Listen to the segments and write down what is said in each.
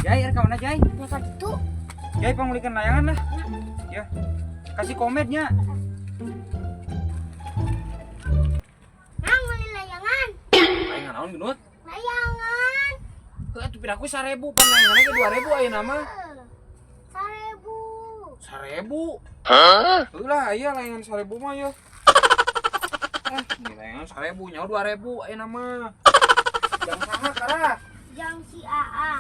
Jai, ka mana, Jai? Ya ka ditu. Jai, pangulikeun layangan lah. Ya. Kasih komednya. Nang meuli layangan. Layangan naon, gendut? Layangan. Heuh atuh piraku 1000, pan layangan ge 2000 ayeuna mah. 1000. 1000. Hah? Heuh lah, aya layangan 1000 mah ya. Eh, ini layangan 1000 nyawa 2000 ayeuna mah. Jang saha kara? Jang si AA.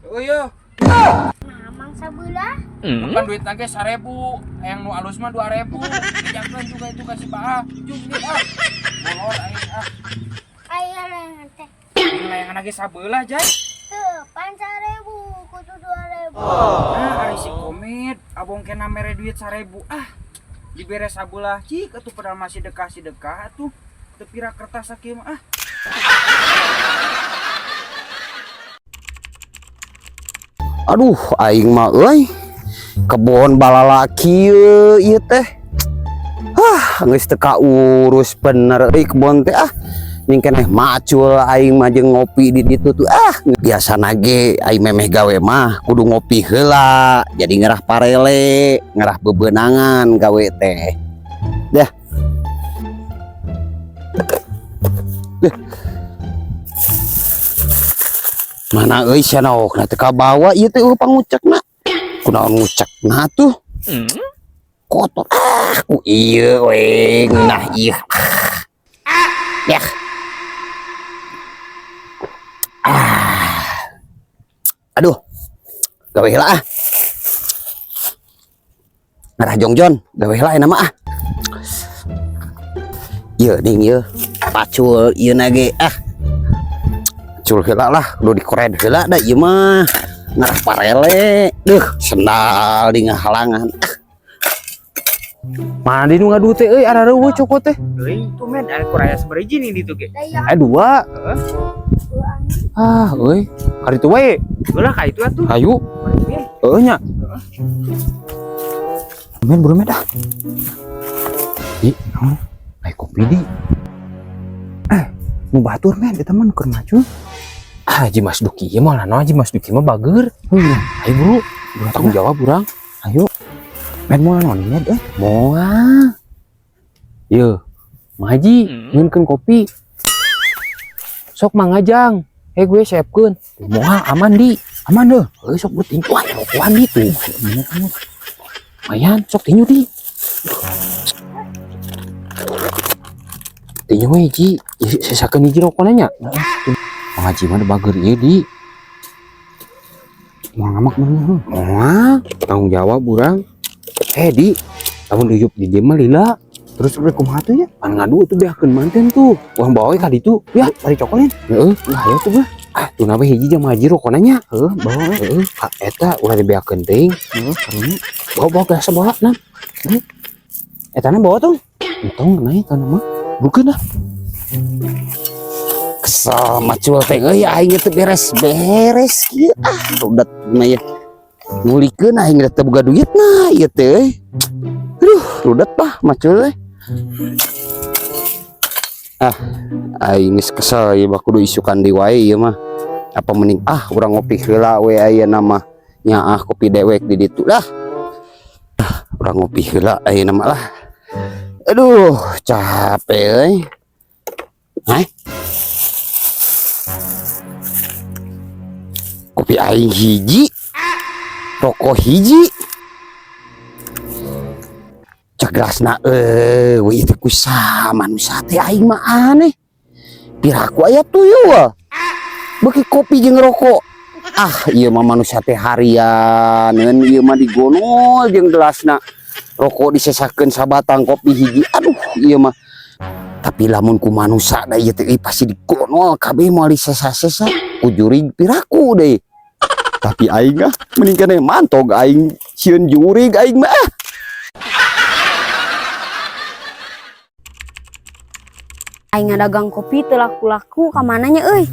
Oh iya. Nah, mang sabelah. Kan duit ge 1000, yang nu alus mah 2000. Dijakeun juga itu kasih Pak A. Jung ini ah. Molor aing ah. Aya layangan teh. Ini layangan lagi sabelah, Jai. Teu, pan 1000 kudu 2000. Ah, ari si komed, abong kena mere duit 1000 ah. Dibere sabelah, cik atuh padahal masih dekah si dekah atuh. Teu pira kertas sakieu mah ah. Aduh, aing mah euy. Kebon balalaki ieu teh. Ah, geus teu kaurus bener euy kebon teh ah. Ning keneh macul aing mah jeung ngopi di ditu tuh ah. Biasana ge aing memeh gawe mah kudu ngopi heula, jadi ngerah parele, ngerah bebenangan gawe teh. Dah. Deh. Mana euy sanaokna teu kabawa ieu teh eueuh pangucekna. Kunaon ngucekna tuh? Kotor ah ku ieu we nah ieu. Ah. Yah. Ah. Aduh. Gawe heula ah. Ngarah jongjon, gawe heula ayeuna mah ah. Ieu ding ieu. Pacul ieu na ge ah. Cul heula lah, kudu dikored heula da ieu mah. Ngarah parele. Duh, sendal di ngahalangan. Ah. Mana di nu ngadu teh euy arareuweuh coko teh. Euy, itu men ada kuraya seberiji nih ditu ge. Layangan Eh dua. Heeh. Ah, euy. Kari itu wae. Ulah ka itu atuh. Hayu. Heueuh nya. Men buru men ah. Ih, naon? Ai kopi di. Eh, nu batur men eta mah nu keur maju. Ah, Haji Mas Duki ieu mah lano Haji Mas Duki mah bager. Heuh, Ayo buru, buru tanggung jawab urang. Ayo. Men moal naon nya euy? Moal. Yeuh, Mang Haji, nyunkeun kopi. Sok Mang Ajang. Eh gue siapkeun. Moal aman di. Aman deh. Heuh sok gue tinju aya rokokan di tuh. Lumayan, sok tinju di. Tinju we Ji, sesakeun hiji rokona nya. Mang Haji mah bager ieu di. Moal ngamak mah heuh. Moal, tanggung jawab urang. Eh di, lamun diup di dieu mah lila. Terus udah kumaha tuh ya? Pan ngadu tuh beakeun manten tuh. Wah bawa we ka ditu. Ya, bari cokolin. Heeh, lah ayo tuh mah. Ah, tuh nabe hiji jam haji rokona nya. Heuh, bawa we. Heeh, ka eta ulah dibeakeun teuing. Heuh, karunya. Bawa-bawa geus bawa nam. Etana bawa tuh. Entong naik kana mah. Bukeun ah. Kesel macul teh euy aing teu beres-beres kieu ah rudet mah ya. Ngulikeun aing teu boga duitna ieu teh euy. Aduh, rudet lah macul teh. Ah, aing geus kesel ieu mah kudu isukan deui wae ieu mah. Apa mending ah urang ngopi heula we ayeuna mah. Nyaah kopi dewek di ditu lah. Ah, urang ngopi heula ayeuna mah lah. Aduh, capek euy. Hah? Kopi aing hiji, rokok hiji, cegasna euy teh kusaha manusia teh aing mah aneh. Piraku aya tuyul. Beuki kopi jeung rokok. Ah, ieu mah manusia teh harian, ngeun ieu mah digonol jeung gelasna. Rokok disesakeun sabatang kopi hiji. Aduh, ieu mah. Tapi lamun ku manusia da ieu teh pasti digonol kabeh moal disesa-sesa. Ku jurig piraku deui. Tapi aing ah mending keneh mantog aing sieun jurig aing mah. Ah. Aing ngadagang kopi teu laku-laku ka mananya euy?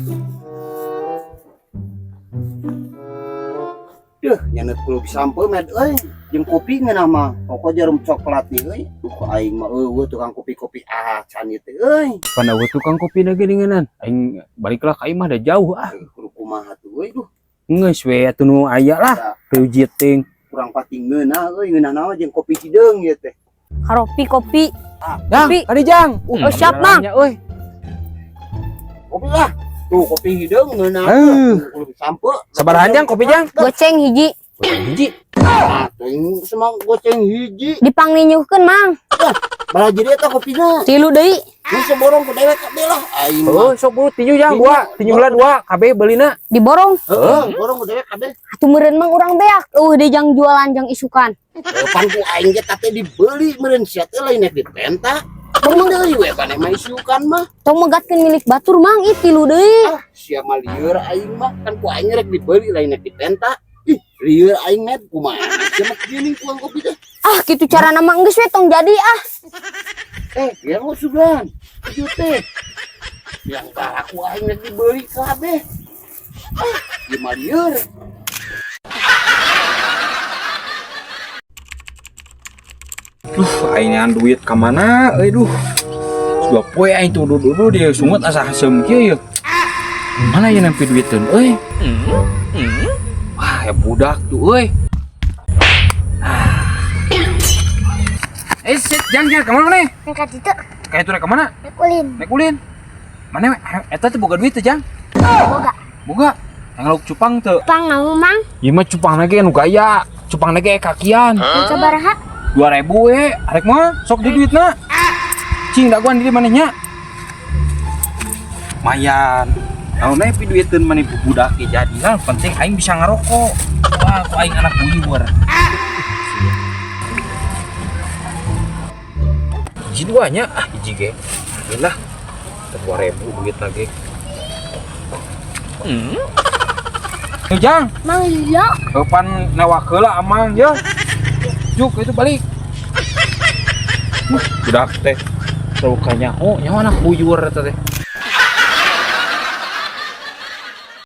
Duh, nyanet kulo sampe med euy. Jeung kopi ngeunah mah, pokok jarum coklat nih euy. Duh, aing mah eueuh tukang kopi-kopi acan ieu teh euy. Pan eueuh tukang kopi na geuninganan. Aing baliklah ka imah da jauh ah. Kudu Kumaha tuh euy duh. Geus we atuh nu aya lah. Rujit ting. Kurang pati ngeunah euy, ngeunah naon jeung kopi hideung ieu teh. Karopi kopi. Jang, Kopi. kadi Jang. Oh, siap, Mang. Nanya, euy. Kopi lah. Tuh kopi hideung ngeunah. Eh. Sampe. Sabaraha Jang kopi Jang? Goceng hiji. Hiji. Ah, teuing semang goceng hiji. Dipangninyuhkeun, Mang. Malah jadi eta kopina. Tilu deui. Geus seborong ku dewek kabeh lah. Aing Oh, mah. sok buru tinju Jang dua, tinju heula dua, kabeh beulina. Diborong. Heeh, borong ku dewek kabeh. Atuh meureun Mang urang beak. Eueuh deui jang jualan jang isukan. Pan ku aing ge tate dibeli meureun sia teh lain rek dipenta. Beli deui we maneh mah isukan mah. Tong megatkeun milik batur, Mang. Ih tilu deui. Ah, sia mah lieur aing mah. Kan ku aing rek dibeli lain rek dipenta. Ih, lieur aing net kumaha. Sia mah geuning kuang kopi teh. Ah, kitu carana mah geus we tong jadi ah. Eh, ya lu sugan. Ieu teh. Yang baraku aing rek dibeli kabeh. Ah, ieu mah lieur. Duh, aing ngan duit ka mana euy duh. Dua poe aing tuh dudu dia sungut asa haseum kieu yeuh. Mana ieu nempi duiteun euy? Wah, ya budak tuh euy. Eh, sit, jang, jang, kemana mana? Naik ka ditu, Kayak itu rek kemana? naik ulin. Naik ulin. Mana eta teh boga duit teh, Jang? Boga. Boga. Yang lauk cupang teu. Pang mau mang, Ieu mah cupang lagi anu gaya. Cupang lagi kakian. sabaraha? 2000 we, arek mah sok di duitna. Cing daguan di maneh nya. Mayan. Naon we duiteun maneh budak ge jadi lah, penting aing bisa ngarokok. Wah, ku aing anak buyur. Hiji duanya, ah hiji ge. Lah, 2000 duit lagi. Jang, Mang lilo. kapan newak heula amang ya. Juk itu balik. Budak teh. Rukanya oh nyawa anak buyur eta teh.